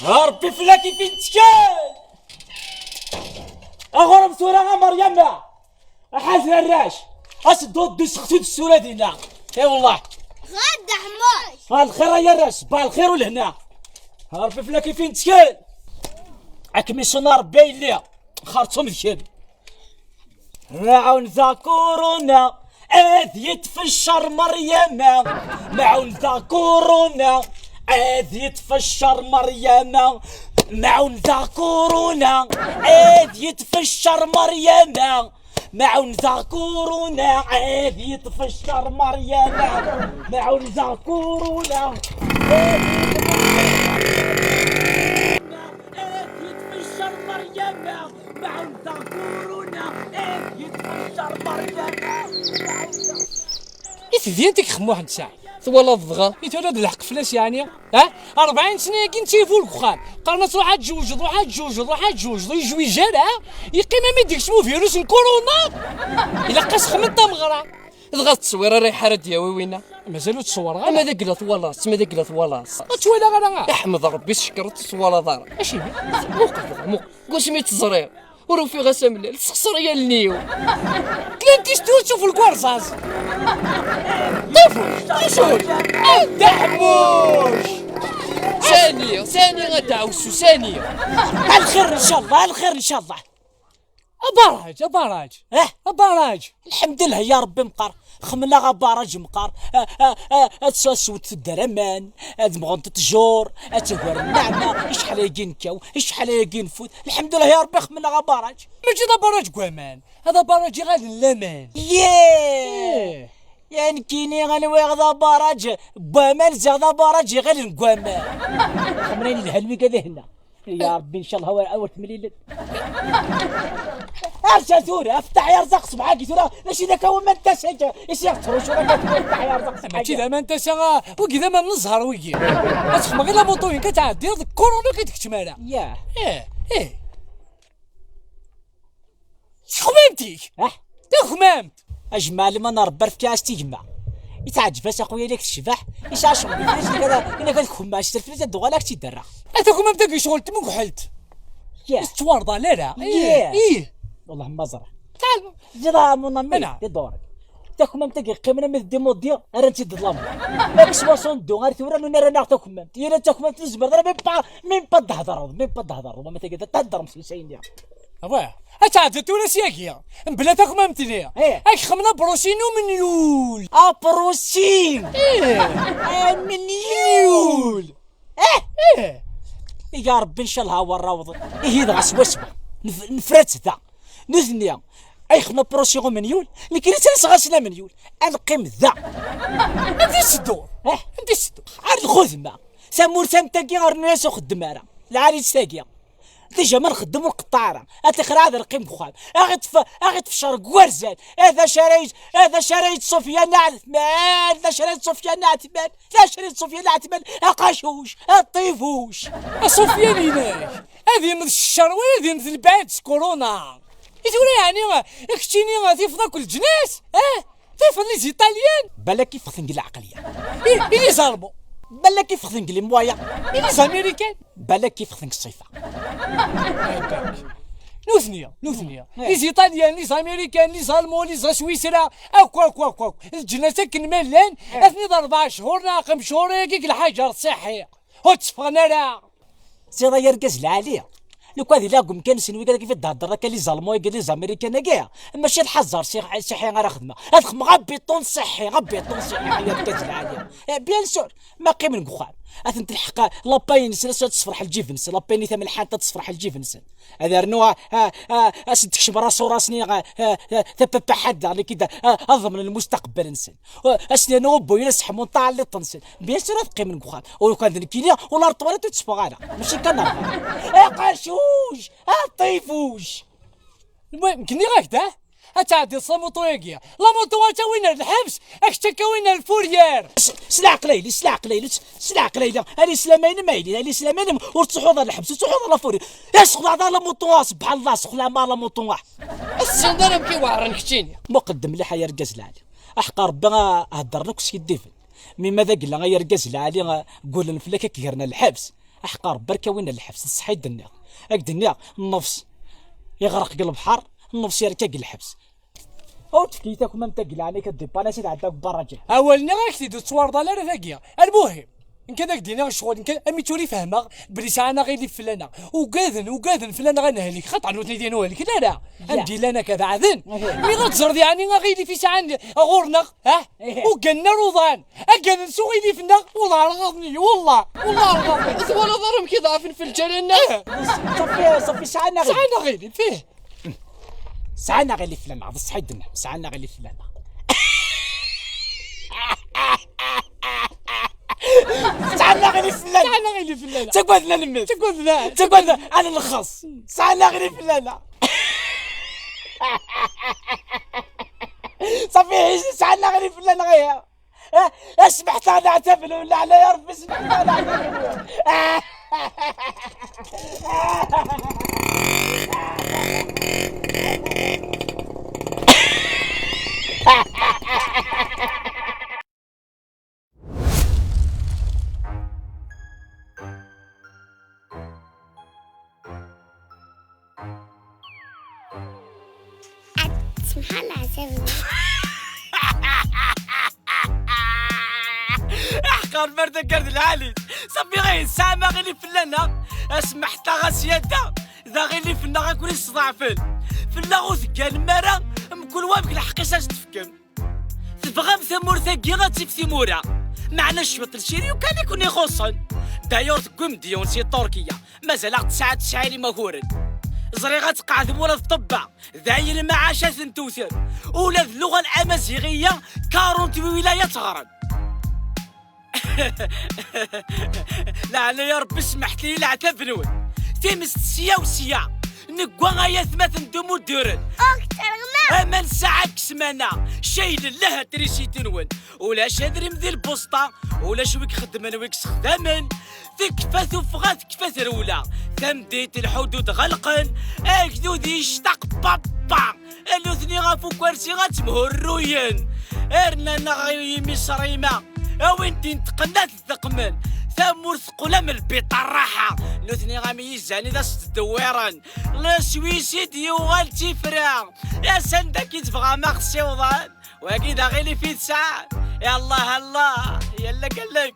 ربي فلاكي فين تكال اغرب ثورة مريم حاج الراش اسدو دو سختو السورة دينا اي والله. غدا حماش. الخير يا الراس با الخير والهنا. ربي فلاكي فين تكال اكمي ربي اللي خرطهم الكب معاون ذا كورونا اذ يتفشر مريم معاون ذا كورونا اذ يتفشر مريم معاون ذا كورونا اذ يتفشر مريم معاون ذا كورونا اذ يتفشر مريم معاون ذا كورونا اذ يتفشر مريم معاون ذا كورونا اذ يتفشر مريم. إثدينتك خم واحد ساعة ثوالا الضغا يتولد الحق فلاس يعني ها 40 سنة كي نتيفو الكخان قالنا تروح تجوج تروح تجوج تروح تجوج يجوي جرا يقيم ما يديكش مو فيروس الكورونا إلا قاس خمن مغرا. دغا التصويره رايحة راه دياوي وينا مازالو تصور غير اما ذاك لا ثوالاص ما ذاك لا ثوالاص توالا غير احمد ربي شكرت ثوالا دار اشي موقف موقف واش مي تزرير ورو في غسام الليل تسخسر يا النيو كلانتي ستور تشوف الكوارزاز طفو طفو الدحموش ثانية ثانية غتعوسو ثانية. الخير ان شاء الله الخير ان شاء الله. أبراج أبراج اه أبراج الحمد لله يا ربي مقر خمنا غا باراج مقر تسوت الدرمان ادمغون تجور اتهور النعمة شحال يجي نكاو شحال يجي نفوت الحمد لله يا ربي خمنا غا باراج. ماشي هذا براج كوامان هذا براج غير اللامان. ياه يعني كيني غنوي غدا باراج بوامان زي غدا باراج غير نكوامان خمرين الهلمي كذا هنا يا ربي ان شاء الله هو اول تمليل. ارجع ثورة افتح يا رزق صبعك ثورة ماشي ذاك هو ما انت ساكا ايش يخسروا شو راك افتح يا رزق صبعك. ماشي ذا ما انت سا وكي ذا ما نزهر وكي تخمم غير لا موطوين كتعدي كورونا كتكتمالها. ياه ايه ايه خمامتك اه تخمامت اجمع لما نربر في كاس تيجمع يتعجب اش اخويا لك الشبح ايش عشق بفلوس كذا انا كتخمم اش الفلوس دوغالك تيدرا هذاك ما شغل تمكحلت ياه تورضى لا لا ياه. ايه والله ما زرع تعال جرا مون امي نعم. دورك تاكم تاكي قيمنا من ديمودي راه انت ظلام ماك سواسون دو غير ثورة نونا راه تاكم يلا تاكم تزبر راه ميم با تهضر ميم با تهضر ما تاكي تهضر مسيسين واه اتعدى تونس ياكيا بلا تاكمامتني إيه. اك خمنا بروسينو منيول ابروسين ايه منيول اه ايه يا ربي ان شاء الله هو الروض إيه ذا سواسبا نفرات ذا نزنيا اي خمنا بروسيغو منيول لكن تنسى منيول القيم ذا انت الدور اه انت الدور عاد الخدمة سامور سام تاكي غير الناس خدمة راه العالي تاكي ديجا ما نخدم القطاره اتخرا هذا القيم بخال اغي تفشر كوارزان هذا شريت هذا شريت سفيان عثمان هذا شريت سفيان عثمان هذا شريت سفيان عثمان اقاشوش الطيفوش سفيان هناك هذه من الشر وهذه من البعد كورونا يتولى يعني كتيني تيفضل كل الجناس اه تيفضل لي زيطاليان بالك كيف خذنق العقلية إيه لي زالمو بالك كيف خذنق لي موايا إيه لي زاميريكان بالك كيف خذنق الصيفه نوثنيا نوثنيا les Italiens les Américains les Allemands les سويسرا اكو اكو اكو اكو الجناس كن مالان اثني 4 شهور نا 5 شهور كيك الحجر الصحي وتسفغنا لا سيرا يا ركاز العالية لو كان لا قم كان سنوي كذا كيف تهضر كان les Allemands كان les Américains كاع ماشي الحزر صحي غير خدمة هاد غا بيطون صحي غا بيطون صحي يا ركاز العالية bien sûr ما قيم الكخان اثن تلحق la paye نسن تصفرح الجيف نسن la paye ثم الحانه تصفرح الجيف نسن هذا رنو اسد تكشف راسو راسني ثبا حد اللي كده اضمن المستقبل نسن اسني نوبو ينسح طاع اللي تنسن bien sûr تقيم الكخان ولو كان كينيا ولا رطوله تتصفى غالا ماشي كنعرف قاشوش الطيفوش. المهم كني غاك اتعدي la moto ياكيا la moto تا وين الحبس اكتكا وين ال fourrière. سلع قليل سلع قليل سلع قليل هذه سلامين مايلين هذه سلامين ورتحوض الحبس تحوض la fourrière يا سخلا هذا la moto سبحان الله سخلا ما la moto السندرم كيوعرن كتيني مقدم مليح يا ركاز العالي احق ربي هضر لك سي ديفل مي ماذا قلنا يا ركاز العالي قول فلاك كيرنا الحبس احقار بركة وين الحبس الصحي الدنيا اك دنيا النفس يغرق البحر النفس يركق الحبس او تفكيتك وما متقل عليك الديبانا سيد عندك براجل اولنا غير كتيدو تصور ضال راه ثاقية المهم ان كان داك دينا الشغل ان كان امي تولي فهمه بلي ساعة غير اللي فلانا وقاذن فلانا غنهلك خاطر نوتني دينو هلك لا لا امدي لنا كذا عذن مي غتزرد يعني غير اللي في ساعة غورنا ها وقالنا روضان اكان نسوق اللي فينا والله رغضني والله والله رغضني ولا ضرم كي ضعف في الجنة صافي صافي ساعة غير ساعة غير فيه ساعة غير اللي فلانا الصحي الدنيا ساعة غير اللي فلانا ساعة غير فلانا ساعة غير اللي فلانا تقعد لنا تقعد لا تقعد انا الخص ساعة غير فلانا صافي ساعة غير فلانا غير اسمحت انا اعتبر ولا على يا ربي سمحت انا اعتبر. سمح الله عتبني احقر مرد كرد العالي صافي غير ساعة ما غير فلانا اسمحت غاسيادة ذا غير اللي فلنا غنكون يستضعفن فلا غوث المرا مكل وابك الحقيقة تفكم تبغى ثمور ثاقي غاتسيف ثمورة معنا شوط الشيري وكان يكون يخصن دايور تقوم ديون سي تركيا مازال 99 مهورن زري غتقعد مورا الطبة ذاي المعاشات نتوثر ولا اللغة الأمازيغية 40 ولاية تغرب. لا لا يا ربي سمحت لي لا تبنون تيمس سيا وسيا نقوى غاية ثمث ندومو دورن اكثر غما امان ساعة كسمانة شايل لها تريسي تنون ولا شادري مدي البوسطة ولا شويك خدمن ويك سخدامن تكفى ثفغا تكفى ثرولة تمديت الحدود غلقن اكدود يشتاق بابا اللوثني غافو كرسي غتمهروين ارنا نغيمي صريمة اوين دين تقنات الثقمن ثمور ثقلة من البيت الراحة نوثني غامي يزاني ذا ستدويرن لا سويسي ديوغال تيفرا يا سندا كي تبغى ما خصي وضان واكيد غير اللي في تسعة يا الله الله يلا قالك.